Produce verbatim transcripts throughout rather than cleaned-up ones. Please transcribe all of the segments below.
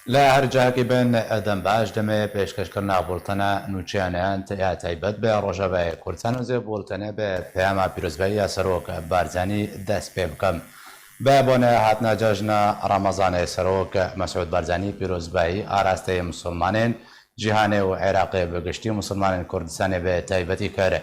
Li her cihekî bin, dem baş, demê pêşkêşkirina bultena nûçeyan ya taybet bi Rojavayê Kurdistan û zê bultene bi peyama pîrozbahî ya Serok Barzanî dest pê bikim. Bi bone hatina cejna Remezanê Serok Mesûd Barzanî pîrozbahî arasteyê misilmanên cîhanê û Iraqê bi giştî û misilmanên Kurdistanê bi taybetî kir.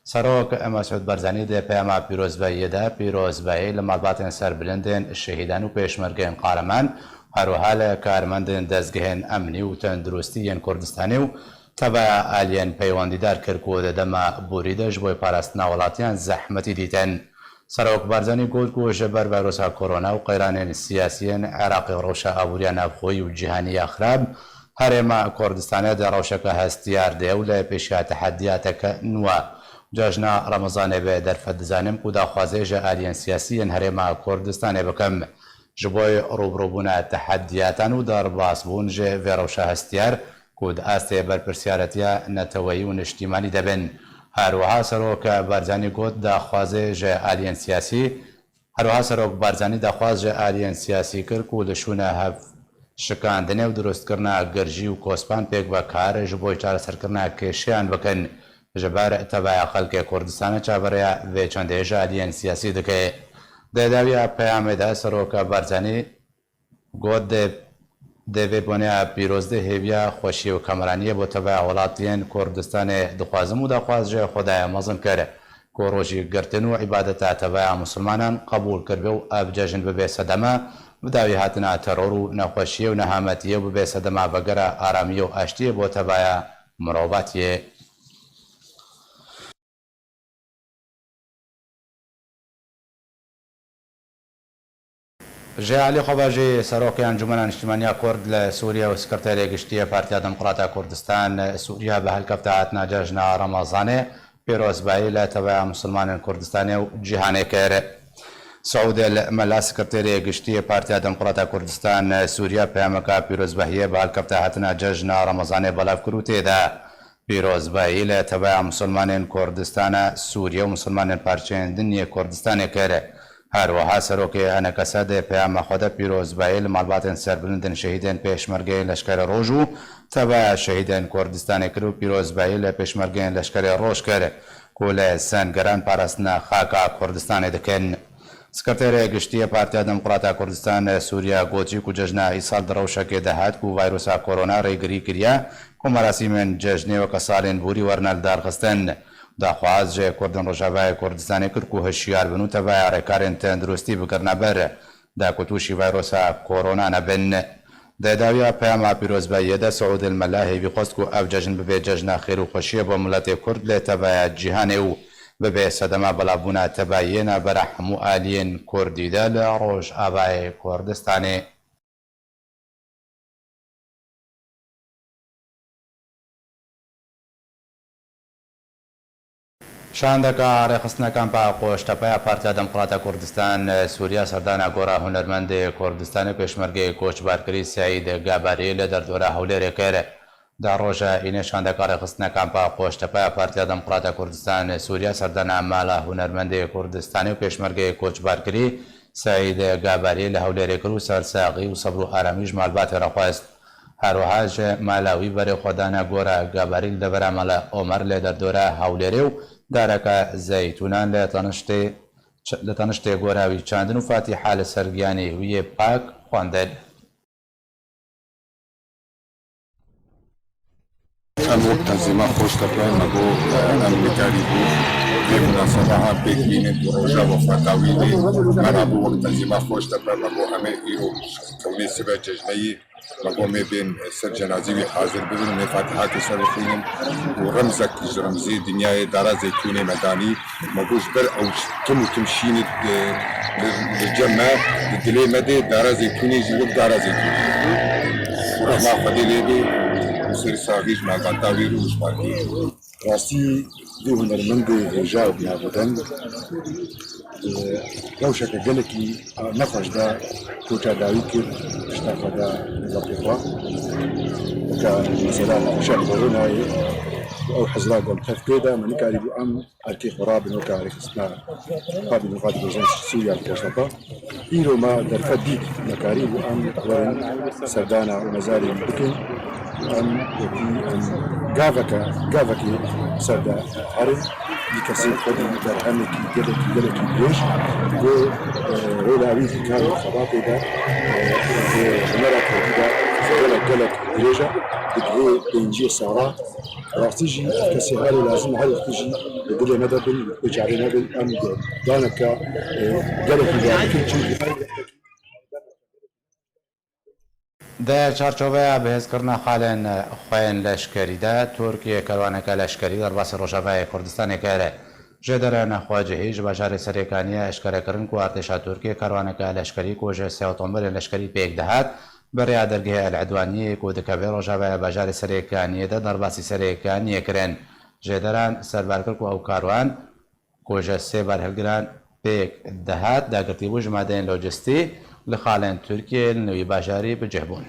Serok Mesûd Barzanî di peyama pîrozbahiyê de pîrozbahî li malbatên serbilindên şehîdan û pêşmergeyên qareman, her wiha li karmendên dezgehên emnî û tenduristî yên Kurdistanê û tebeya aliyên peywendîdar kir ku di dema borî de ji bo parastina welatiyan zehmetî dîtin. Serok Barzanî got ku ji ber vayrosa korona û qeyranên siyasî yên Iraqê û rewşa aboriya navxweyî û cîhanî ya xirab, Herêma Kurdistanê di rewşeke hestiyar de ye û li pêşiya tehediyateke nû ye. Cejna Remezanê bi derfet dizanim ku daxwazê ji aliyên siyasî yên Herêma Kurdistanê bikim. Ji bo rûbirûbûna tehediyatan û derbasbûn ji vê rewşa hestiyar ku di astê berpirsiyaretiya neteweyî û niştîmanî de bin. Her wiha Serok Barzanî got, daxwazê ji aliyên siyasî Her wiha Serok Barzanî daxwaz ji aliyên siyasî kir ku li şûna hev şikandinê û dirustkirina girjî û kospan pêk ve kar ji bo çareserkirina kêşeyan bikin. Ji ber tebeya xelkê Kurdistanê çaverêya vê çendê ji aliyên siyasî dike. Di dawiya peyamê de Serok Barzanî got, di Di vê boneya pîroz de hêviya xweşiyê û kameraniyê bo teveya welatiyên Kurdistanê dixwazim û daxwaz ji Xwedayê mezin kir ku rojî girtin û îbadeta teveya misilmanan qebûl kirbe û ev cejn bibe sedeme bi dawî hatina teror û nexweşiyê û nehametiyê û bibe sedema vegera aramiyê û aştiyê bo teveya mirovatiyê. Ji alî xwe ve jî Serokê Encûmena Niştîmaniya Kurd li Sûriye û Sekreterê Giştî yê Partiya Demokrata Kurdistan Sûriye bi helkefta hatina cejna Remezanê pîrozbayî li teveya Misilmanên Kurdistanê û cîhanê kir. Siûd El Mela, Sekreterê Giştî yê Partiya Demokrata Kurdistan Sûriye, peyameka pîrozbahiyê bi helkefta hatina cejna Remezanê belav kir û tê de Pîrozbayî li teveya Misilmanên Kurdistana Sûriye û Misilmanên parçeyên din yê Kurdistanê kir. Her wiha Serokê E N K S di peyama xwe de pîrozbayî li malbatên serbilindên şehîdên Pêşmergeyê Leşkerê Roj û teveya şehîdên Kurdistanê kir û pîrozbayî li Pêşmergeyên Leşkerê Roj kir ku li Sengeran parastina xaka Kurdistanê dikin. Sekreterê Giştî yê Partiya Demokrata Kurdistan Sûriye got jî ku cejna îsal di rewşekê de hat ku vayrusa korona rêgirî kiriye ku merasîmên cejnê weke salên borî werine lidarxistin. Daxwaz ji Kurdên Rojavayê Kurdistanê kir ku hişyar bin û teveya rêkarên tenduristî bigirine ber, da ku tûşî vayrusa korona nebin. Di dawiya peyama pîrozbayiyê de Siûd El Mela hêvî xwest ku ev cejn bibe cejna xêr û xweşiyê bo miletê Kurd li teveya cîhanê û bibe sedema belavbûna tebayiyê navbera hemû aliyên Kurdî de li Rojavayê Kurdistanê. Şandeka rêxistina Kampa Qoçtepe ya Partiya Demokrata Kurdistan Sûriye serdana gora hunermendê Kurdistanê pêşmergeyê koçbarkirî Seîd Geberî li derdora Hewlêrê kir. Di roja Înê şandeka rêxistina Kampa Qoçtepe ya Partiya Demokrata Kurdistan Sûriye serdana mala hunermendê Kurdistanê û pêşmergeyê koçbarkirî Seîd Geberî li Hewlêrê kir û sersaxî û sebr û aramî ji malbatê re xwest. Her wiha ji mala wî berê xwe dane gora Geberî li devera Mala Omer li derdora Hewlêrê û dareke zeytûnan li teniştê, li teniştê gora wî çandin û Fatîha li ser giyanê wî yê pak xwendin. Em wek tenzîma Qoçtepe me got, em bekarî bû vê minasebeta pêk bînin ku roja wefata wî bê. Me rabû wek tenzîma Qoçtepe me got, em ê îro kewlê sibe cejneyî. Me got, em ê bên ser cenazî wî hazir bibin û em ê fatihakê ser bixwînin û remzek ji remzê dinyayê dara zeytûnê me danî. Me got, ji ber ew tim û tim şîn e, li, li cem me, di dilê me de dara zeytûnê jî wek dara zeytûnê. Rehma Xwedê lê be û serî saxî ji malbata wî re û ji partiyê re. Rastî vê hunermendê hêja û binavûdeng, e, rewşeke gelekî nexweş de koça dawî kir, tişta xwe da miletê xwe. Weke mesela nexweşiya koronayê û ew hizra ku em tev pê de, me nikarîbû em erkê xwe rabin weke rêxistina xwe, bi xwe dibêjin Sûriya dikeşte xwe. Îro me derfet dît, me karîbû em werin serdana mezarê bikin. Em wekî em gaveke, gavekê ser de herin. Di kesê xwe de berhemekî gelekî, gelekî dirêj ku, e, rola wî di kar û xebatê de, e, di hunera kurdî de gelek, gelek dirêj e. Digihê pêncî sala. Rastî jî kesê herê lazim e, her wextî jî di dilê me de bin, di çavê me bin, em daneke, e, gelekî dua bikin, çimkî her wextekî Di çarçoveya bihêzkirina xalên xwe yên leşkerî de, Tirkiye kerwaneke leşkerî derbasî Rojavayê Kurdistanê kir. Jêderên xwecihî ji bajarê Serêkaniyê eşkere kirin ku artêşa Tirkiye kerwaneke leşkerî ku ji sê otomobilên leşkerî pêk dihat, bi rêya dergehê El Edwaniyê ku dikeve rojavaya bajarê Serêkaniyê de derbasî Serêkaniyê kirin. Jêderan serbar kir ku ew karwan ku ji sê berhilgiran pêk dihat, dagirtî bû ji madeyên lojistî li xalên Tirkiyê li nivî bajarî bi cih bûn.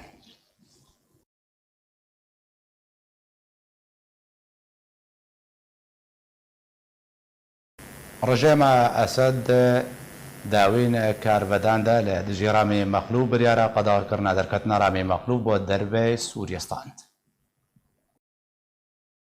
Rejêma Esed dawîn karvedan de li dijî Ramî Mexlûf biryara qedexekirina derketina Ramî Mexlûf bo derveyê Sûriyê stand.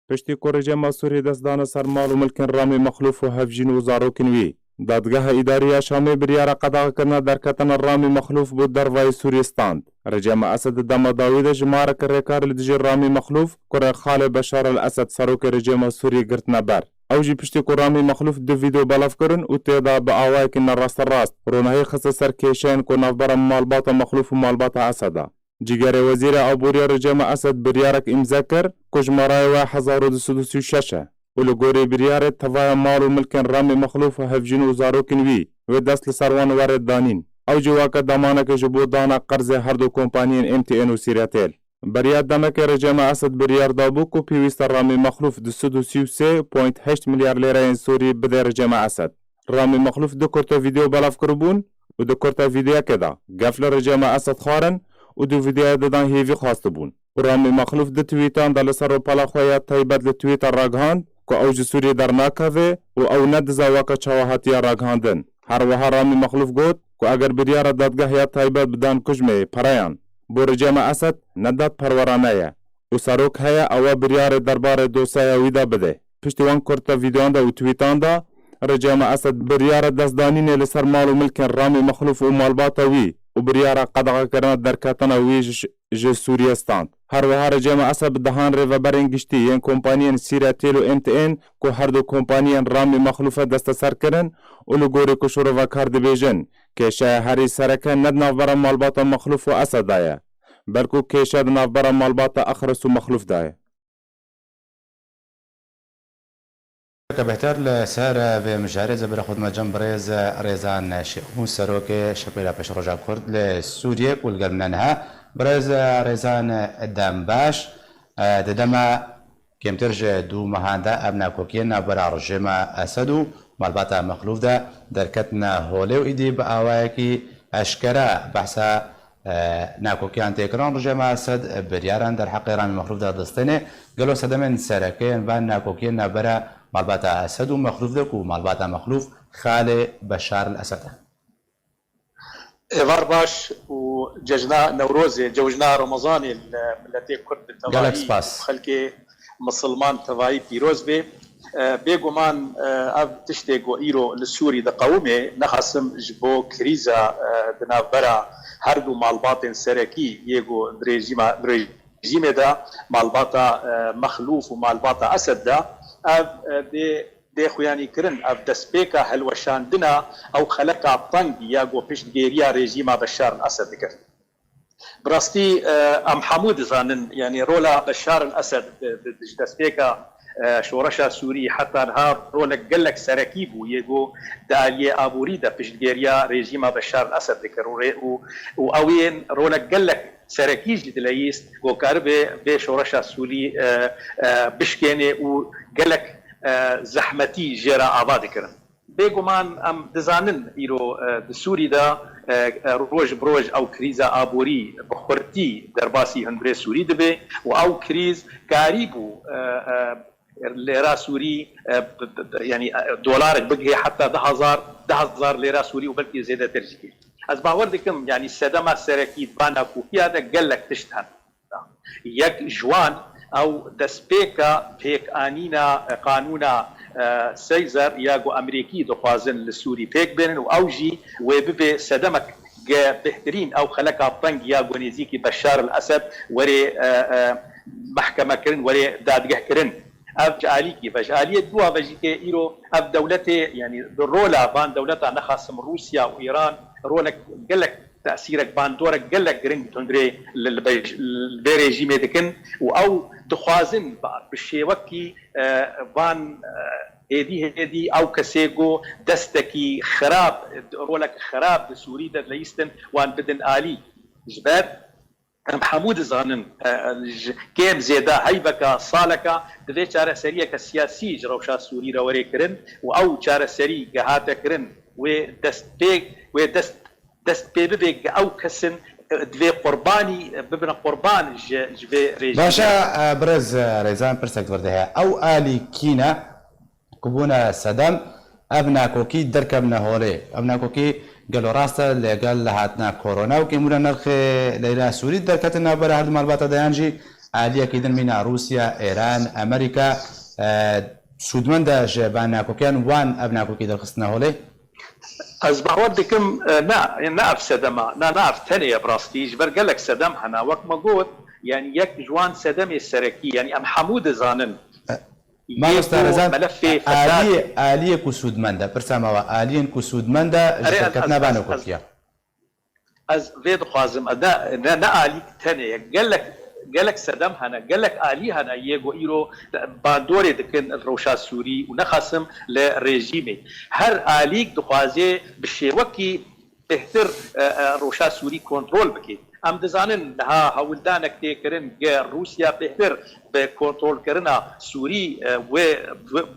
Piştî ku rejêma Sûrî dest dane ser mal û milkên Ramî Mexlûf û hevjîn û zarokên wî, Dadgeha Îdarî ya Şamê biryara qedexekirina derketina Ramî Mexlûf bo dervayê Sûrî stand. Rejêma Esed di dema dawî de jimareke rêkar li dijî Ramî Mexlûf, kurê xalê Beşar el Esed, serokê rejêma Sûrî, girtine ber. Ew jî piştî ku Ramî Mexlûf du vîdeo belav kirin û tê de bi awayekî nerasterast ronahî xiste ser kêşeyên ku navbera malbata Mexlûf û malbata Esed e. Cîgerê Wezîrê Aborî ya rejêma Esed biryarek îmze kir ku jimarayê wê hezar û du sed û sî û şeş e û li gorî biryarê tevaya mal û milkên Ramî Mexlûf û hevjîn û zarokên wî wê dest li ser wan were danîn. Ew jî weke damanekê ji bo dana qerzê her du kompaniyên M T N û Sîretel. Beriya demekê rejêma Esed biryar dabû ku pêwîst e Ramî Mexlûf du sed û sî û sê point heşt milyar lêreyên Sûrî bide rejêma Esed. Ramî Mexlûf du kurte vîdeo belav kiribûn û di kurte vîdeoyekê de gef li rejêma Esed xwarin û di vîdeoya didan hêvî xwestibûn. Û Ramî Mexlûf di twîtan de li ser rûpela xwe ya taybet li Twitter ragihand ku ew ji Sûriyê dernakeve û ew nedize weke çawa hatiye ragihandin. Her wiha Ramî Mexlûf got ku eger biryara dadgeh ya taybet bi dankujmê, pereyan, bo rejêma Esed ne dadperwerane ye û serok heye ew ê biryarê derbarê dosyaya wî de bide. Piştî wan kurte vîdeoyan de û twîtan de, rejêma Esed biryara destdanînê li ser mal û milkên Ramî Mexlûf û malbata wî û biryara qedexekirina derketina wî ji, ji Sûriyê stand. Her wiha rejêma Esed bi dehan rêveberên giştî yên kompaniyên Sîretel û M T N ku her du kompaniyên Ramî Mexlûfe desteser kirin û li gorî ku şirove kar dibêjin, kêşeya herî sereke ne di navbera malbata Mexlûf û Esed de ye, belku kêşe di navbera malbata Exres û Mexlûf de ye. Ke bêhtir li ser vê mijarê zê bira xwe dime cem birêz Rêzan Şêxûn, serokê Şepêla Pêşroja Kurd li Sûriyê ku li gel min e niha. Birêz Rêzan, dem baş. Di dema kêmtir ji du mehan de ev nakokiyên navbera rejêma Esed û malbata Mexlûf de derketine holê û îdî bi awayekî eşkere behsa e, nakokiyan tê kirin. Rejêma Esed biryaran derheqê Ramî Mexlûf de distêne. Gelo sedemên sereke yên van nakokiyên navbera malbata Esed û Mexlûf de ku malbata Mexlûf xalê Beşar el Esed e? Êvar baş û cejna Newrozê, cejna Remezanê li miletê Kurd bi tevahî û xelkê misilman tevahî pîroz bê. E, bêguman, e, ev tiştê ku îro li Sûrî diqewime, nexasim ji bo krîza, e, di navbera her du malbatên serekî yê ku di rejîma, di rejîmê de, malbata, e, Mexlûf û malbata Esed de, ev, e, bê, bê xuyanîkirin, ev destpêka hilweşandina ew xeleka teng ya ku piştgêriya rejîma Beşar el Esed dikir. Bi rastî, e, em hemû dizanin, yanî rola Beşar el Esed di, di, di ji destpêka, e, şoreşa Sûrî heta niha rolek gelek serekî bû, yê ku di aliyê aborî de piştgiriya rejîma Beşar el Esed dikir û rê-, û, û ew ên rolek gelek serekî jî dileyîst ku karibe vê şoreşa Sûrî, e, e, bişkêne û gelek, e, zehmetî jê re ava dikirin. Bêguman em dizanin îro, e, di Sûrî de, e, e, roj bi roj ew krîza aborî bi xurtî derbasî hundirê Sûrî dibe û ew krîz karîbû, e, e, lêra Sûrî, e, bi, bi, bi, yanî, e, dolarek bigihê heta deh hezar, deh hezar lêra Sûrî û belkî zêdetir jî. Ez bawer dikim, yanî sedema serekî di van nakokiya de gelek tişt hene. Yek ji wan ew destpêka pêkanîna, e, qanûna, e, Seyzer ya ku Amerîkî dixwazin li Sûrî pêk bênin û ew jî wê bibe sedemek ge bêhtirîn ew xeleka teng ya ku nêzîkî Beşar el Esed were, e, e, mehkemekirin, were dadgehkirin. Ev ji alîkî ve. Ji aliyê dûa ve jî ke îro ev dewletê, yanî di rola van dewleta nexasim Rûsya û Îran rolek gelek tesîrek bandorek gelek giring hundirê li, li, bej-, li vê rejîmê dikin û ew dixwazin bi, bi şêwekî, e, van, e, hêdî hêdî ew kesê ku destekî xirab, rolek xirab di Sûrî de dileyîstin wan bidin alî. Ji ber em hemû dizanin, e, ji kêm zêde heyveka saleka di vê çareseriyeke siyasî ji rewşa Sûrî re were kirin û ew çareserî ge hate kirin wê dest pê, wê dest, dest pê bibe ge ew kesin, e, divê qurbanî, e, bibine qurban ji, ji vê rejîmê. Baş e, e, birêz, e, Rêzan, pirsek vir de heye. Ew alî kî ne? Ku bûne sedem, ev nakokî derkevne holê. Ev nakokî gelo rast e lêgel li hatina korona û kêmûra nirxê leyra Sûrî derketin navbera her du malbata de yan jî aliyekî din mîna Rûsya, Êran, Amerîka, e, sûdmend e ji van nakokiyan wan ev nakokî derxistine holê? Ez bawer dikim, e, na, ne ev sedema, na, na ev tenê ye bi rastî. Ji ber gelek sedem hene. Wek me got, yanî yek ji wan sedemê serekî, yanî em hemû dizanin. E, Mamosta Reza, melefê fesad. Aliyê, aliyê ku sûdmend e, pirsa me we, aliyên ku sûdmend e, ji Erê, ez, derketina ez, ez, ez, vanokokiya. Ez vê dixwazim, ne, ne, ne alîk tenê ye. Gelek, gelek sedem hene, gelek alî hene, yê ku îro bandorê dikin rewşa Sûrî û nexasim li rejîmê. Her alîk dixwaze bi şêwekî bêhtir, e, e, rewşa Sûrî kontrol bike. Em dizanin niha hewldanek tê kirin ge Rûsya bêhtir bi kontrolkirina Sûrî, e, wê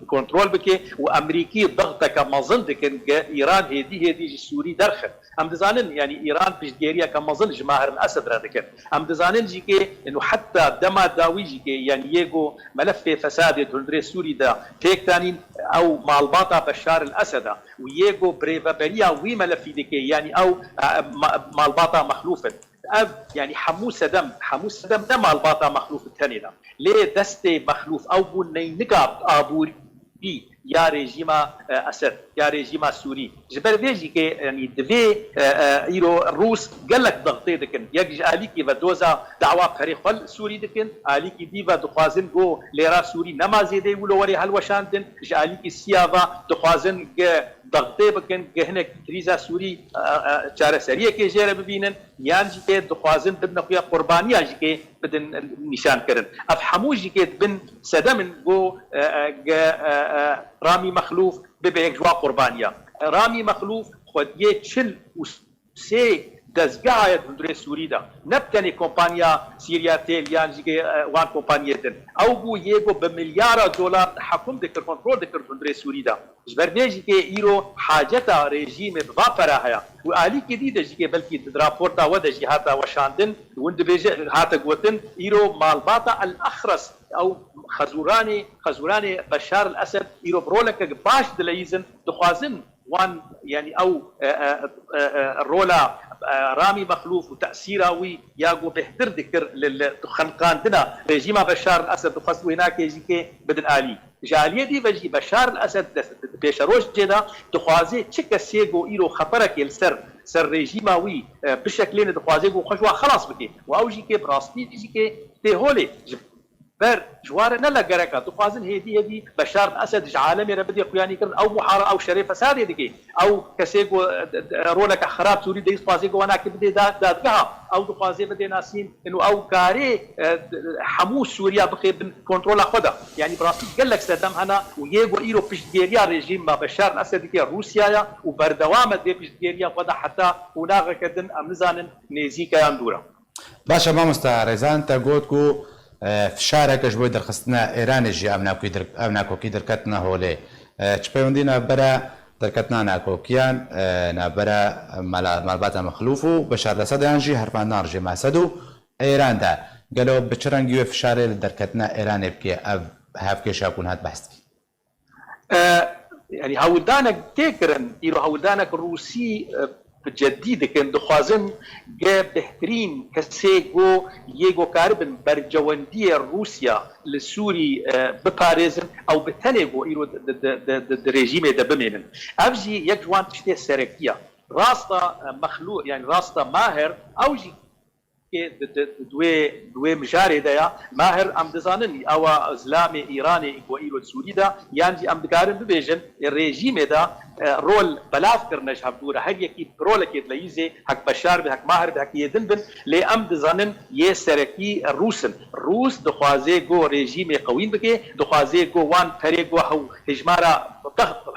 bi kontrol bike û Amerîkî dixteke mezin dikin ge Îran hêdî hêdî ji Sûrî derxin. Em dizanin, yanî Îran piştgêriyeke mezin ji Maher el Esed re dikin. Em dizanin jî ke, û heta dema dawî jî ke, yanî yê ku melefê fesadê di hundirê Sûrî de pêk danîn, ew malbata Beşar el Esed e. Û yê ku birêveberiya wî melefî dike, yanî ew, e, ma-, malbata Mexlûf in. Ev, yanî hemû sedem, hemû sedem ne malbata Mexlûf tenê de. Lê destê Mexlûf ew bû neynika aborî ya rejîma, e, Esed, ya rejîma Sûrî. Ji ber vê jî ke, yanî divê, e, e, îro Rûs gelek dixtê dikin. Yek ji alîkî ve doza dawa perê xwe li Sûrî dikin, alîkî dî ve dixwazin ku lêra Sûrî nema zêdeyî wilo were helweşandin, ji alîkî siya ve dixwazin ge dixtê bikin, ge hinek krîza Sûrî, e, e, çareseriyekê jê re bibînin, yan jî tê dixwazin bibine xuya qurbaniya jî kê bidin nîşan kirin. Ev hemû jî kê dibin sedem in ku, e, e, ge, e, e, Ramî Mexlûf bibe yek ji wa qurbaniya. Ramî Mexlûf xwediyê çil û sê dezgeha ye di hundirê Sûrî de. Ne bi tenê kompanya Sîrya Tel yan jî kê, e, wan kompanyê din. Ew bû yê ku bi milyara dolar hekum dikir, kontrol dikir di hundirê Sûrî de. Ji ber vê jî kê îro haceta rejîmê bi va pera heye û alîkî dî de jî kê belkî di raporta we de jî hata weşandin û hûn dibêje, hate gotin, îro malbata El Axres, ew xezûranê, xezûranê Beşar El Esed îro bi rolekek baş dileyîzin, dixwazin wan, yanî ew, e, e, e, e, rola, e, Ramî Mexlûf û tesîra wî ya ku bêhtir dikir li, li xeniqandina rejîma Beşar El Esed dixwest wênakê jî kê bidin alî. Ji aliyê dî ve jî Beşar El Esed di pêşerojê de dixwaze çi kesê ku îro xeterekê li ser, ser rejîma wî, e, bişeklêne dixwaze ku xwe ji wan xelas bike. Û ew jî kê bi rastî jî kê tê holê. Ji ber ji wan re ne li gerek e. Dixwazin hêdî hêdî Beşar El Esed ji alemê re bidê xuyanîkirin. Ew muhara ew şerê fesadê dike. Ew kesê ku, e, e, roleke xirab Sûrî de dixwaze ku wanakê bidê da-, dadgeha. Ew dixwaze bidê nasîn. Û ew karê, e, hemû Sûriya bixê bin kontrola xwe de. Yanî bi rastî gelek sedem hene û yê ku îro piştgêriya rejîma Beşar El Esed dike Rûsya ye û berdewam e dê piştgêriya xwe de heta qonaxeke din em nizanin nêzîk e yan dûr e. Baş e mamosta Rêzan, te got ku, e, fişareke ji bo derxistina Êranê jî ev nakokî der-, ev nakokî derketine holê. E, çi peywendî navbera derketina nakokiyan, e, navbera mala-, malbata Mexlûf û Beşar el-Esed yan jî herfandan rejîma Esed û Êran de? Gelo bi çi rengî wê fişarê li derketina Êranê bike ev hevkêşa ku niha behs dikî? E, yanî hewldanek tê kirin, îro hewldanek Rûsî, e, bi ceddî dikin, dixwazin ge bêhtirîn kesê go yê go karibin bercewendiyê Rûsya li Sûrî, e, biparêzin, ew bi tenê go îro di, di, di, di, di, di rejîmê de bimênin. Ev jî yek ji wan tiştê serekî ye. Rasta, e, Mexlû, yanî rasta Maher, ew jî kê di, di, di, di wê, di wê mijarê de ya. Maher, em dizanin, awa zilamê Îranê ku îro di Sûrî de, yan jî em dikarin bibêjin, ê rejîmê de, e, rol belav kirine ji hevdû re. Her yekî bi rolekê dileyîzê, hek Beşar be, hek Maher be, hek yê din bin. Lê em dizanin yê serekî Rûs in. Rûs dixwaze ku rejîmê qewîn bike, dixwaze ku wan perê ku hew hejmara,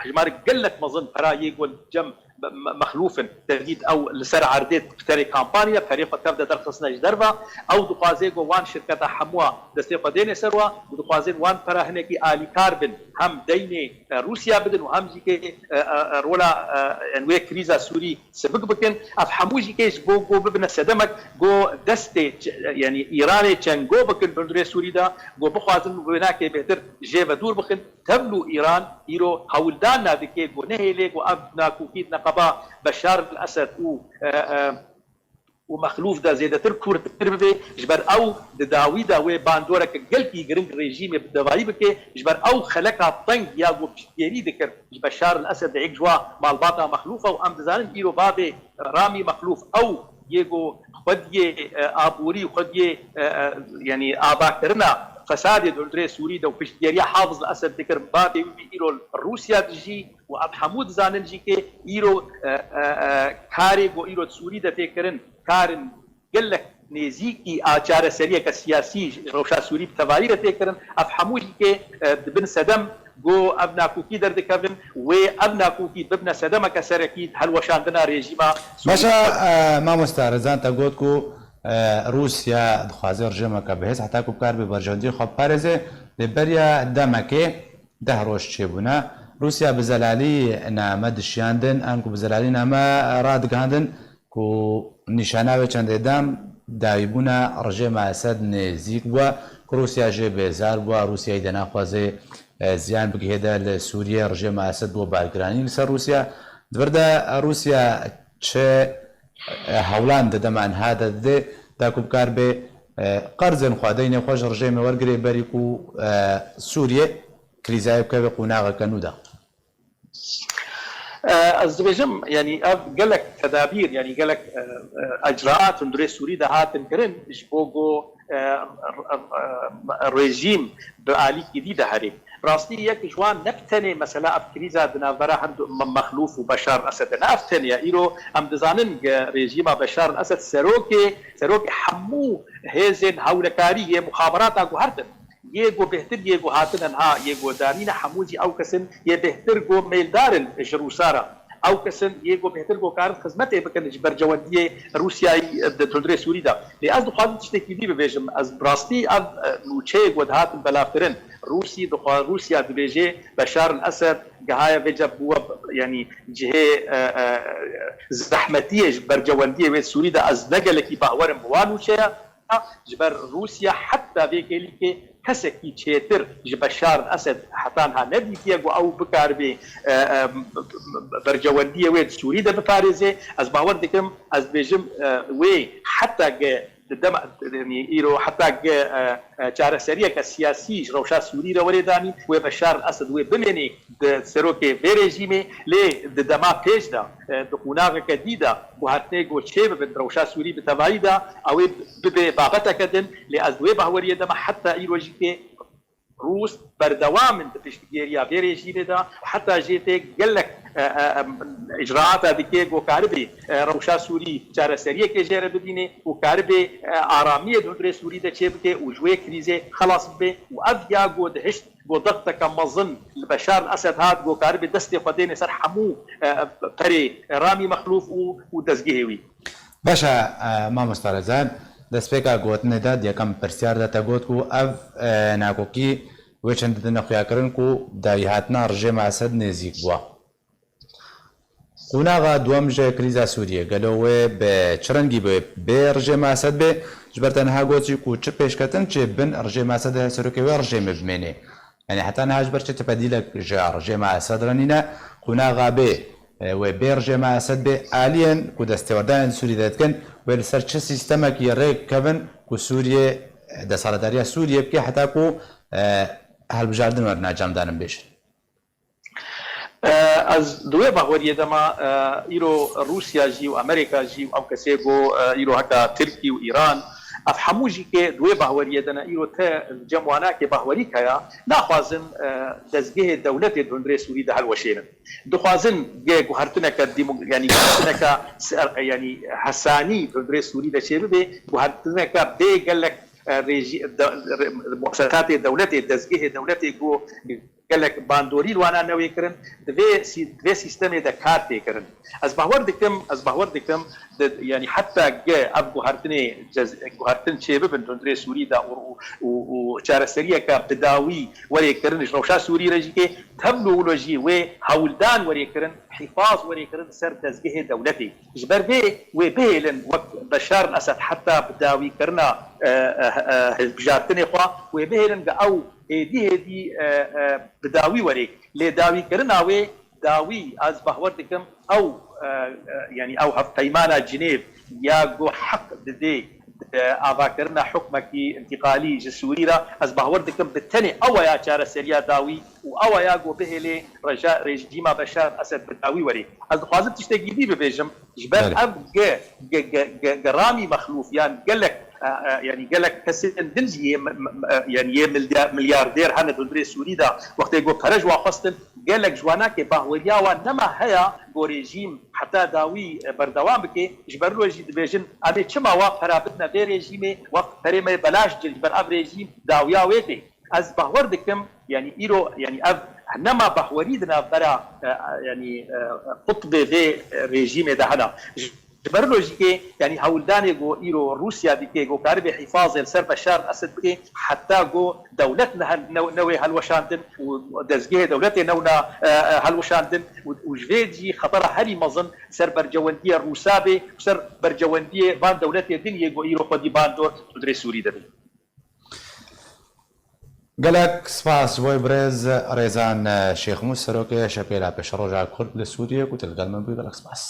hejmara gelek mezin pera yê ku cem me-, me-, Mexlûf in. Tevît ew li ser erdê bi terê kampanya, perê xwe tev de derxistine ji derve. Ew dixwaze ku wan şirketa hemûa destê xwe dêne ser wa û dixwazin wan pera hinekî alîkar bin. Hem deynê, e, Rûsya bidin û hem jî kê, e, e, e, rola, e, yani wê krîza Sûrî sivik bikin. Ev hemû jî kê ji bo ku bibine sedemek ku destê ç-, yani Îranê çengo bikin hundirê Sûrî de, ku bixwazin wênakê bêhtir jê ve dûr bixin. Tevlû Îran îro hewldan nadike ku nehêlê ku ev nakokî di neqeba Beşar el-Esed û, e, e, û Mexlûf de zêdetir kûrtir bibe, ji ber ew di dawî de wê bandoreke gelkî giring rejîmê bi devayî bike, ji ber ew xeleka teng ya ku piştgêrî dikir ji Beşar el-Esed de yek ji wa malbata Mexlûf e û em dizanin îro bavê Ramî Mexlûf ew yê ku xwediyê, e, aborî, xwediyê, e, e, yanî avakirina fesadê di hundirê Sûrî de û piştgiriya Hafiz el-Esed dikir, bavê wî îro li Rûsya dijî û em hemû dizanin jî kê îro, e, e, e, karê ku îro di Sûrî de tê kirin, karin gelek nêzîkî a çareseriyeke siyasî ji rewşa Sûrî bi tevayî re tê kirin. Ev hemû jî kê, e, dibin sedem ku ev nakokî derdikevin, wê ev nakokî bibine sedemeke serekî di helweşandina rejîma Sûrî. Baş e, e, mamosta Rezan, te got ku, e, Rûsya dixwaze rejîmeke bihêz heta ku bikaribe berjewendiyê xwe biparêze. Lê beriya demekê deh roj çêbûne. Rûsya bi zelalî name dişiyandin, an ku bi zelalî name radigihandin ku nîşana wê çendê dem dawîbûna rejêma Esed nêzîk bûye, ku Rûsya jê bêzar bûye, Rûsyayî de naxwaze, e, ziyan bigihêde li Sûriyê, rejêma Esed bûye balgiranî li ser Rûsya. Di vir de Rûsya çi, e, hewlan di dema niha de didê, da ku bikar bê, e, qerzên xwe, deynê xwe ji rejêmê wergirê berî ku, e, Sûriyê krîzayê bikeve qonaxeke nû de. Eh, ez dibêjim, yanî ev gelek tedabîr, yanî gelek, eh, eh, icraat hundirê Sûrî de hatin kirin, ji bo ku, eh, r-, r-, r-, rejîm bi alîkî dî de herê. Rastî yek ji wan ne bi tenê mesela ev krîza di navbera hem Me-, Mexlûf û Beşar Esed de. Ne ev tenê ye. Îro em dizanin ku rejîma Beşar Esed serokê, serokê hemû hêzên hewlekarî yê muxaberata guhertin. Yê ku bêhtir, yê ku hatine niha, yê ku danîne hemû jî ew kesin yê bêhtir ku mêldar in ji Rûsa re. Ew kesin yê ku bêhtir ku karin xizmetê bikin ji bercewendiyê Rûsyayî di tundrê Sûrî de. Lê ez dixwazim tiştekî dî bibêjim. Ez bi rastî ev, e, nûçeyê ku dihatin belavkirin, Rûsî dixwa-, Rûsya dibêje Beşar el-Esed gihaye vêca bûwe, yanî cihê, e, e, zehmetiyê ji bercewendiyê wê Sûrî de, ez ne gelekî bawer im bi wan nûçeya. Ji ber Rûsya heta vê kêlîkê kesekî çêtir ji Beşar Esed heta niha nedîtiye ku ew bikaribe, e, e, bercewendiyê wê di Sûrî de biparêze. Ez bawer dikim, ez dibêjim, e, wê heta ge di dema, yanî îro heta ge, e, e, çareseriyeke siyasî ji rewşa Sûrî re were danîn, wê Beşar Esed wê bimêne di serokê vê rejîmê, lê di dema pêş de, e, di qonaxeke dî de guhertinê ku çê bibin rewşa Sûrî bi tevayî de, ew ê bibe babeteke din, lê ez di wê baweriyê de me heta îro jî kê Rûs berdewam in di piştgiriya vê rejîmê de, heta jê tê gelek, e, e, em, îcraata dike ku karibe, e, rewşa Sûrî çareseriyekê jê re bibîne û karibe, e, aramiyê di hundirê Sûrî de çêbike û ji wê krîzê xelas bibe û ev ya ku dihişt ku dexteke mezin li Beşar Esed hat, ku karibe destê xwe dêne ser hemû, e, perê Ramî Mexlûf û, û dezgehê wî. Baş e, e, mamosta Rezan, Destpêka gotinê de di yekem pirsyar de te got ku ev, e, nakokî wê çendî dine xuyakirin ku dawihatina rejêma Esed nêzîk bûa. Qonaxa duwem ji krîza Sûriyê gelo wê bi çi rengî bê, bê rejêma Esed bê? Ji ber te niha got jî ku çi pêşketin çê bin rejêma Esed e, serokê wê rejêmê bimênê. Yanî heta niha ji ber çi tepedîlek ji rejêma Esed re nîne? Qonaxa bê, e, wê bê rejêma Esed bê, aliyên ku destêwerdayên Sûrî de dikin, wê li ser çi sîstemekî rêk kevin ku Sûriyê, e, desthilatdariya Sûriyê bike heta ku, e, hilbijartin werine encamdanin bêjin? E, ez di wê bahweriyê de me, e, îro Rûsya jî û Amerîka jî û ew kesê ku, e, îro heta Tirkî û Îran, ev hemû jî kê di wê bahweriyê de ne, îro te cem wanakê bahwerîk heye, naxwazin, e, dezgehê dewletê di hundirê Sûrî de hilweşênin. Dixwazin ge guhertineke demo-, yanî guhertineke se-, yanî hesanî di hundirê Sûrî de çêbibe, guhertineke bê gelek, e, rêjî-, de-, re-, muesesatê dewletê, dezgehê dewletê ku gelek bandorî li wana newê kirin, di vê sî-, di vê sîstemê de kar tê kirin. Ez bawer dikim, ez bawer dikim, di, yanî heta ge ev guhertinê cez-, guhertin çêbibin di hundirê Sûrî de û, û, û, û çareseriyeke bi dawî werê kirin ji rewşa Sûrî re jî kê tevlo wilo jî wê hewldan werê kirin, hîfaz werê kirin ser dezgehê dewletê. Ji ber vê wê bihêlin wek Beşar Esed heta bi dawîkirina, e, e, e, hilbijartinê xwe, wê bihêlin ge ew hêdî hêdî, e, e, bi dawî werê. Lê dawîkirina wê dawî, ez bawer dikim, ew, e, e, yanî ew hevpeymana Cinêv ya ku heq didê, e, avakirina hukmekî întîqalî ji Sûrî re, ez bawer dikim bi tenê ew ya çareseriya dawî û ew ya ku bihêlê reja-, rejîma Beşar Esed bi dawî werê. Ez dixwazim tiştekî dî bibêjim, ji ber Belê. ev ge-, ge-, ge-, ge-, geramî mexlûf yan gelek, e, e, yanî gelek kesên din jî yê mi-, mi-, mi-, e, yanî yê milya-, milyardêr hene di hundirê Sûrî de, wextê ku pere ji wan xwestin, gelek ji wana kê bahweriya wan nema heya ku rejîm heta dawî, e, berdewam bike, ji ber wê jî dibêjin, em ê çima wa pera bidine vê rejîmê, wext perê me belaş cin, ji ber ev rejîm dawiya wê tê. Ez bawer dikim, yanî îro, yanî ev nema bahwerî di navbera, e, e, yanî, e, qutbê vê rejîmê de hene. Ji, ji ber lojîkê, yanî hewldanê ku îro Rûsya dike, ku karibe hîfazê li ser Beşar Esed bike, heta ku dewlet ne hel-, ne, newê helweşandin û dezgehê dewletê newna, e, e, helweşandin û, û ji vê jî xetera herî mezin ser bercewendiyê Rûsa bê û ser bercewendiyê van dewletê din yê ku îro xwedî bandor di hundirê Sûrî de bê. Gelek spas ji bo birêz Rêzan Şêxmûs, serokê Şepêla Pêşeroja Kurd li Sûriyê ku tu li gel min bûyî, gelek spas.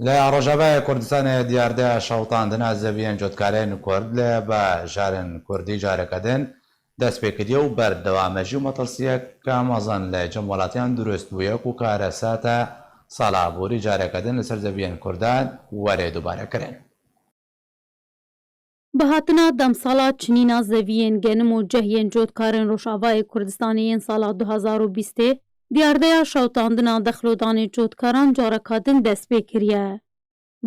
Li Rojavayê Kurdistanê diyardeya şewitandina zeviyên cotkarên Kurd li bajarên Kurdî careke din dest pê kiriye û berdewam e jî û metirsiyeke mezin li cem welatiyan dirust bûye ku karesata sala aborî careke din li ser zeviyên Kurdan were dubare kirin. Bi hatina demsala çinîna zeviyên genim û ceh yên cotkarên Rojavayê Kurdistanê yên sala du hazar û bîstê, diyardeya şewitandina dexlodanê cotkaran careka din dest pê kiriye.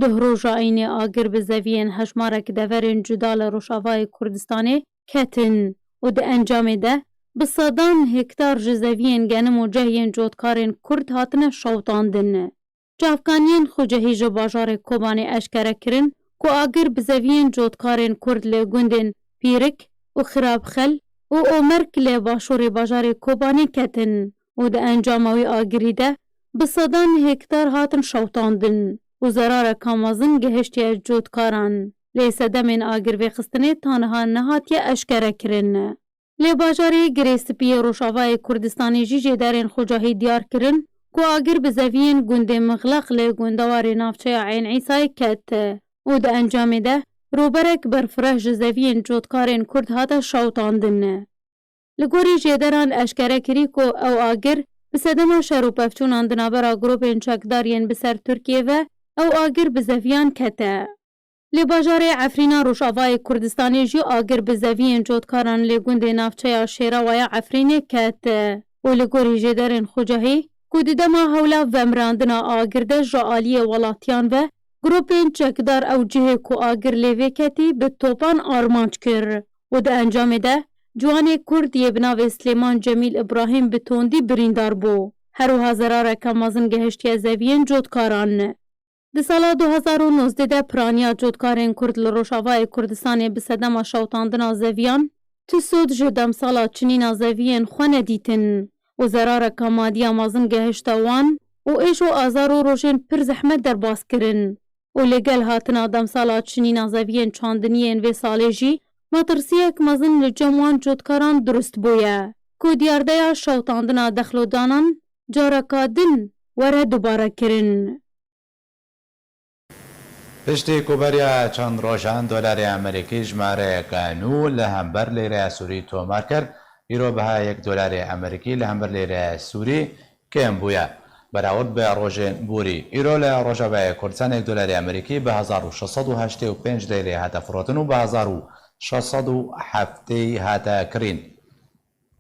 Duh roja înê agir bi zeviyên hejmarek deverên cuda li Rojavayê Kurdistanê ketin û di encamê de bi sedan hektar ji zeviyên genim û ceh yên cotkarên Kurd hatine şewitandin. Çavkaniyên xucehî ji bajarê Kobanê eşkere kirin ku agir bi zeviyên cotkarên Kurd li gundên Pîrik û Xirabxel û Omerk li başûrê bajarê Kobanê ketin û di encama wî agirî de bi sedan hektar hatin şewitandin û zerareka mezin gihiştiye cotkaran. Lê sedemên agirvêxistinê ta niha nehatiye eşkere kirin. Li bajarê Girê Spî yê Rojavayê Kurdistanê jî jêderên xucahî diyar kirin ku agir bi zeviyên gundê Mixleq li gundewarê navçeya Eyn Îsayê ket û di encamê de rûberek berfireh ji zeviyên cotkarên Kurd hate şewitandin. Li gorî jêderan eşkere kirî ku ew agir bi sedema şer û pevçûnan di navbera grûpên çekdar yên bi ser Tirkiyê ve ew agir bi zeviyan kete. Li bajarê Efrîna Rojavayê Kurdistanê jî agir bi zeviyên cotkaran li gundê navçeya Şêrawaya Efrînê ket û li gorî jêderên xucahî ku di dema hewla vemirandina agir de ji aliyê welatiyan ve grûpên çekdar ew cihê ku agir lê vê ketî bi topan armanc kir û di encamê de ciwanê Kurd yê bi navê Silêman Cemîl Îbrahîm bi tondî birîndar bû. Her wiha zerareke mezin gehiştiye zeviyên cotkaran. Di sala du hezar û nozdeh de piraniya cotkarên Kurd li Rojavayê Kurdistanê bi sedema şewitandina zeviyan, tu sod ji demsala çinîna zeviyên xwe nedîtin û zerareke madî ya mezin gehişte wan û êş û azar û rojên pir zehmet derbas kirin û li gel hatina demsala çinîna zeviyên çandiniyên vê salê jî metirsiyek mezin li cem wan cotkaran durust bûye ku diyardeya şewitandina dexlodanan careka din were dubarekirin. Piştî ku beriya çend rojan dolarê Amerîkî jimareyeke nû li hember lîreya Sûrî tomar kir, îro biha yek dolarê Amerîkî li hember lîreya Sûrî kêm bûye. Berawerd bi rojên borî, îro li Rojavayê Kurdistanê yek dolarê Amerîkî bi hezar û şeş sed û heştê û pênc lîrê hate firotin û bi hezar û şeş sed û heftê hate kirîn.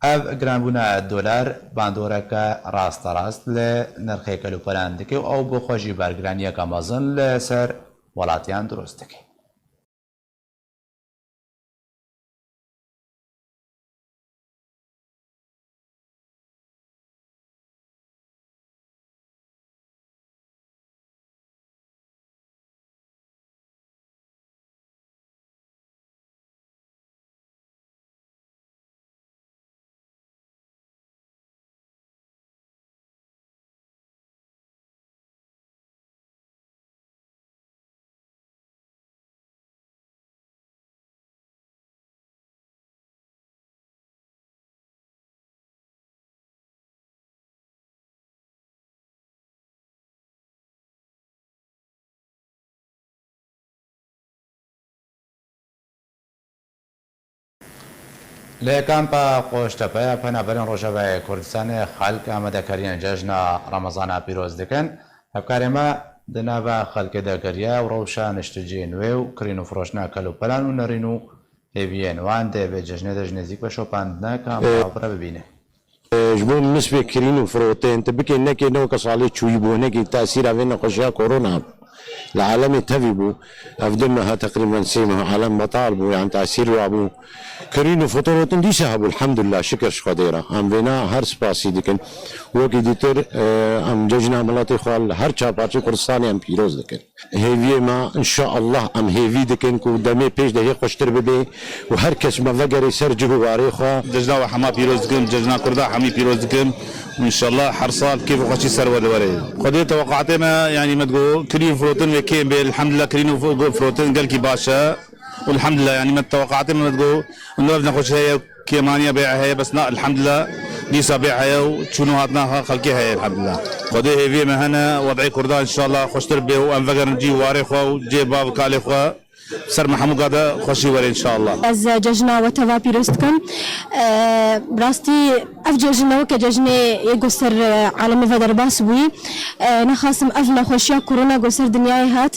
Ev giranbûna dolar bandoreke rasterast li nirxê kelûpelan dike û ew bi xwe jî bergiraniyeke mezin li ser welatiyan dirust dike. Li kampa Qoştepe ya Penaberên Rojavayê Kurdistanê xelk amadekariyên cejna Remezana pîroz dikin. Hevkarê me di nava xelkê de geriya û rewşa nişteciyên wê û kirîn û firoştina kelûpelan û nerîn û hêviyên wan dê vê cejnê de ji nêzîk ve şopandine. Kampa Ee, bi re bibîne. Ee, ji bo minisbê kirîn û firotên, tu bikê nekê ne weke salê çûyî bû, hinekî tesîra vê nexweşiya korona bû. Li alemê tevî bû. Ev du meha teqrîben sê meha alem betal bû, yani tesîr rabû. Kirîn û firotin dîsa hebû, elhamdulillah, şikir ji Xwedê re. Em vêna her spasî dikin. Wekî dîtir, e, em cejna miletê xwe li her çar parçeyê Kurdistanê em pîroz dikin. Hêviyê me, înşaallah, em hêvî dikin ku demê pêş de hê xweştir bibe û her kes me vegerê ser cih û warê xwe. Cejna we hema pîroz dikim, cejna Kurda hemî pîroz dikim. Înşallah her sal kêf û xweşî ser we de were. Xwedê teweqatê me, yanî me digo kirîn firotin wê kêm bê. Elhamdulillah, kirîn û fo-, firotin gelkî baş e. Û elhamdulillah, yanî me teweqatê me, me digo, û ev nexweşî heye, kêmaniya bê'a heye, bes na, elhamdulillah, dîsa bê'a heye û çûn û hatina xelkê heye, elhamdulillah. Xwedê hêviyê me hene, wed'ê Kurda înşallah xweştir bê û em vegerin cî û warê xwe û cê bav û kalê xwe. Ser me hemû gade xweşî were înşallah. Ez cejna we teva pîroz dikim. E, rastî ev cejn ne weke cejnê yê ku ser, e, alemê ve derbas bûyî. E, nexasim ev nexweşiya korona ku ser dinyayê hat.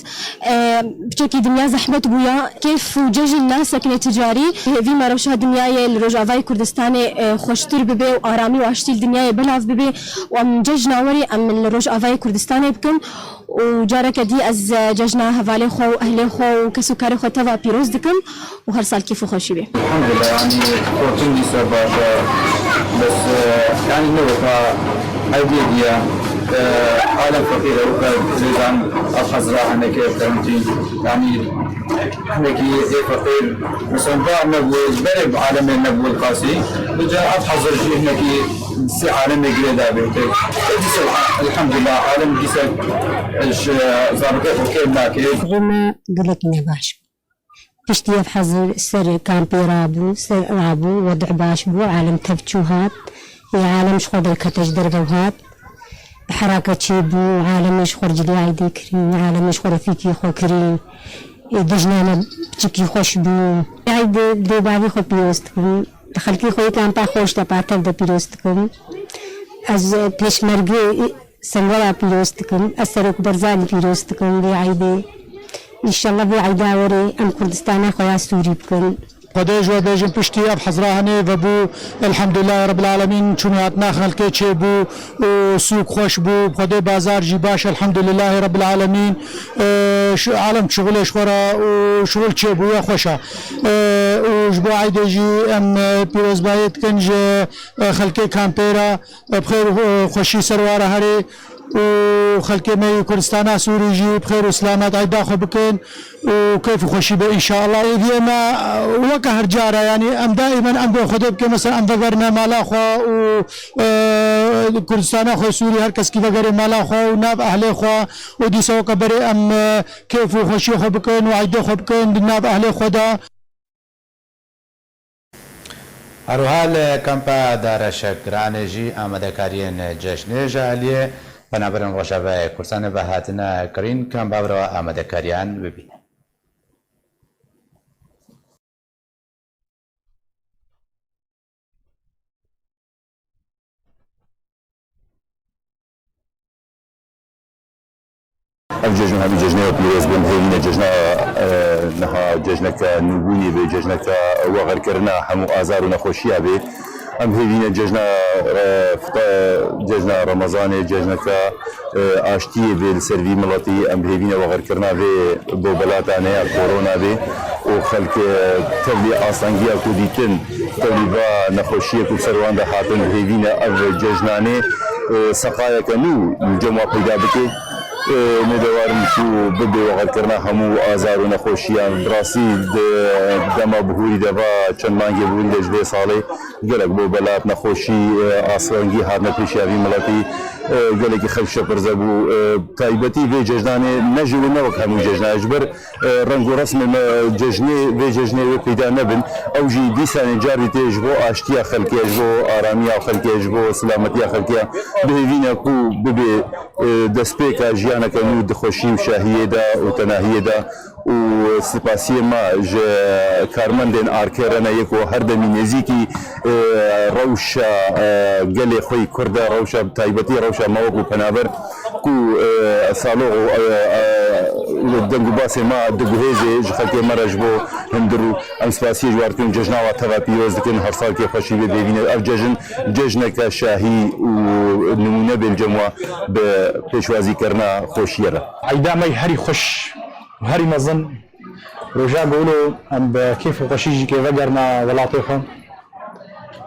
E, piçekî dinya zehmet bûya. Kêf û cejn nasekine ti carî. Hêvî me rewşa dinyayê li Rojavayê Kurdistanê, e, xweştir bibe û aramî û aştî li dinyayê belav bibe û em cejna werê em li Rojavayê Kurdistanê bikin. û careke dî ez, e, cejna hevalê xwe û ehlê xwe û kes û karê xwe teva pîroz dikim û her sal kêf û xweşî bê. Elhamdulillah, yanî, firotin dîsa baş e. Bes, e, yanî, ne weka eydiyê diye, e, alem feqîr e, weka zêdan ev hezra hinekê, karantîn. Yanî, hinekî ê feqîr, mesela, bar nebû, berê bi alemê nebû li qasî. Bi ca ev hezir jî hinekî sê alemê girê dabê. Ê dîsa, elhamdulillah, alem dîsa ji zabitê xwe kêm nake. Rima gelek ne baş bû. Piştî ev hezir ser kampê rabû, ser rabû, wedih baş bû, alem tev çû hat. Ê alem ji xwe derkete, ji derve hat. Herake çêbû, alemê ji xwe re cilî eydê kirî, alemê ji xwe re fîkê xwe kirî. Ê, dijnana piçikî xweş bû. Eydê dê bavê xwe pîroz dikim. Xelkê xwe yê kampa Qoştepe tev de pîroz dikim. Ez, e, pêşmergê, e, Senwera pîroz dikim. Ez Serok Barzanî pîroz dikim vê eydê. Înşallah vê eyda werê em Kurdistana xwe ya Sûrî bikin. Xwedê ji we bêjin, piştî ev hezra hinê vebû, elhamdulillah Rabbil Alemîn, çûn û hatina xelkê çêbû û sûk xweş bû. Xwedê bazar jî baş, elhamdulillah Rabbil Alemîn. E, şu alem şixulê ji xwe re û şixul çêbûye xweş e. E, û ji bo eydê jî em, e, pîrozbayê dikin ji, e, xelkê kampê re, e, bi xêr û, e, xweşî ser ware herê. û xelkê me yê Kurdistana Sûrî jî bi xêr û silamet eyda xwe bikin û keyf û xweşî be înşallah. Êdiyê me weke her cara, yanî em daîmen emrê Xwedê bikin, mesela em vegerine mala xwe û, e, Kurdistana xwe Sûrî her keskî vegerê mala xwe û nav ehlê xwe û dîsa weke berê em, e, keyf û xweşiyê xwe bikin û eydê xwe bikin di nav ehlê xwe de. Her wiha li kampa Dara Şekranê jî amadekariyên cejnê ji aliyê Penaberên Rojavayê Kurdistanê ve hatine kirîn. Kampa bi rêva amadekariyan bibîne. Ev cejn hemî cejnê pîroz bin, hêvîne cejna, e, niha cejneke nûbûnê bê, cejneke wegerkirina hemû azar û nexweşiya bê. Em hêvîne cejna, e, fita-, cejna Remezanê, cejneke, e, aştiyê bê li ser vî miletî. Em hêvîne wegerkirina vê bobelata neya korona bê û xelk, e, tevlî astengiya ku dîtin, tevlî va nexweşiyê ku ser wan de hatin, hêvîne ev cejnanê, e, seqayeke nû cem wa peyda bike. E, me dewar in ku bibe wegerkirina hemû azar û nexweşiyan. Bi rastî di dema bihûrî de va çend mangê bihûrî de ji vê salê gelek bobelat, nexweşî, e, astengî hatine pêşiya vî miletî. E, gelekî xelk şepirze bû. E, taybetî vê cejnanê ne ji wê ne wek hemû cejnayê ji ber, e, reng û resmê me cejnê, vê cejnê wê peyda nebin. Ew jî dîsanê carî tê ji bo aştiya xelkê, ji bo aramiya xelkê, ji bo silametiya xelkê. Bi hêvî ne ku bibe, e, destpêka jiyaneke nû di xweşî û şahiyê de û tenahiyê de û spasiyê me ji karmendên Arke re ne yê ku her demî nêzîkî, e, rewşa, e, gelê xwe yî Kurd e, rewşa taybetî, rewşa me wekû penaber ku, e, saloq û, e, e, deng û basê me diguhêzê ji xelkê me re ji bo hundir û em spasiyê ji wan dikin, cejna wa teva pîroz dikin, her salkê xweşî bê bêvîne. Ev cejn, cejneke şahî û nimûne bê li cem wa bi pêşwazîkirina xweşiyê re. Eyda me herî xweş û herî mezin. Roja golo em bi kêf û xweşî jî kê vegerna welatê xwe.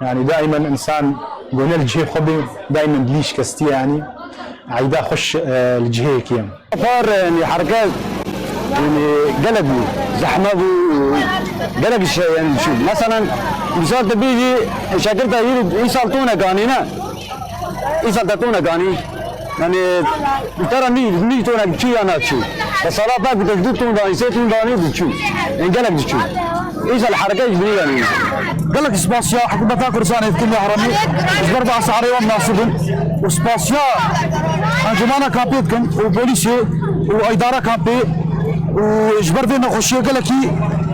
Yani daîmen insan gone li cihê xwe bê, daîmen dilî şikestî ye yani. Eyda xweş, e, li cihê yekê ye. Xwar, yani herkes, yani gelek bû, zehme bû, gelek şey yani şu. Mesela misal te bî şekil te yî, îsal tone ganî ne. Îsal te tone ganî. Yani, tera nî, nî tone çi ya naçi. Mesela belki te du ton danî, sê ton danî diçû. Yani gelek diçû. Îsal herkes bî yani. Gelek spasiya hikûmeta Kurdistanê dikin ya heremî. Ji ber bi esarê wan nasib in. Û spasiya encûmena kampê dikin û polîsê û îdara kampê û ji ber vê nexweşiyê gelekî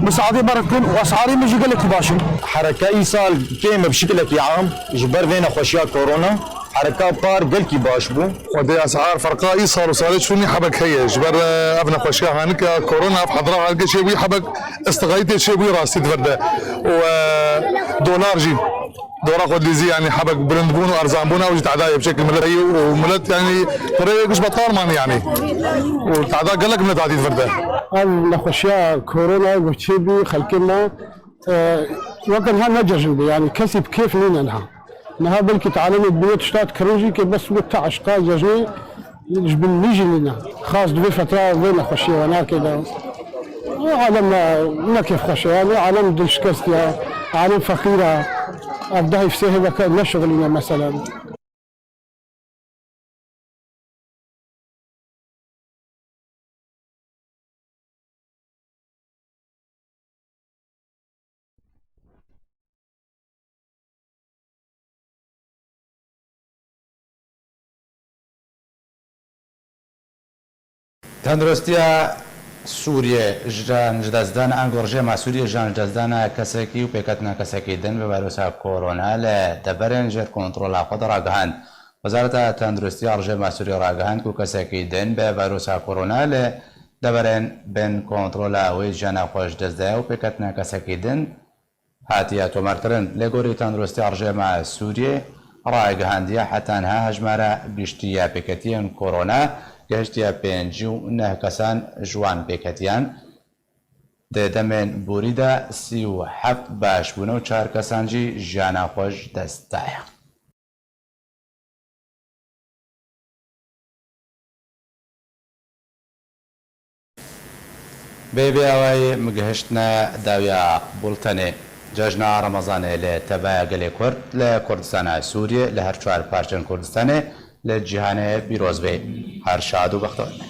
misaadê me re dikin û esarê me jî gelekî baş in. Hereke îsal kêm e bi şikilekî am ji ber vê nexweşiya korona. Hereka par gelkî baş bû. Xwedê esar ferqa îsal û salê çûnî hebek heye. Ji ber, e, ev nexweşiya hanike korona, ev hedra hanike çêbûyî hebek îstixayîtê çêbûyî rastî di vir de. Û, e, dolar jî, dora xwe dilîzî, yanî hebek bilind bûn û erzan bûn, ew jî tehda yê bi şekil milet heye û milet, yanî kurê wê giş betal man, yanî. Û tehda gelek milet hatî di vir de. Ev nexweşiya korona ku çêbû xelkê me, e, weke niha ne cejn bû, yanî kesî bi kêf nîne niha. Niha belkî tu alemê dibîne tişta dikirin jî, kê bes wê ti eşqa cejnê ji bin wî jî nîne. Xas di vê fetra vê nexweşiyê we nakê de. Alem ne, ne kêfxweş e, yanî alem dilşikest e, alem feqîr e. Ev dehê sê hêveke neşixulîne meselen. Tenduristiya Sûriyê, jan ji destdana, ango rejîma Sûriyê jan ji destdana kesekî û pêketina kesekî din bi vîrusa korona li deverên jêr kontrola xwe de ragihand. Wezareta Tenduristiya Rejîma Sûriyê ragihand ku kesekî din bi vîrusa korona li deverên bin kontrola wê jiyana xwe ji dest daye û pêketina kesekî din hatiye tomarkirin. Lê gorî Tenduristiya Rejîma Sûriyê ragihandiye, heta niha hejmara giştî ya pêketiyên korona gihiştiye pêncî û neh kesan, ji wan pêketiyan di demên borî de sî û heft baş bûne û çar kesan jî jiyana xwe ji dest daye. Bê vê awayî min gihiştine dawiya bultenê. Cejna Remezanê li tevaya gelê Kurd li Kurdistana Sûriyê, li her çar parçên Kurdistanê, li cîhanê pîroz bê. Her şad û bextewar be.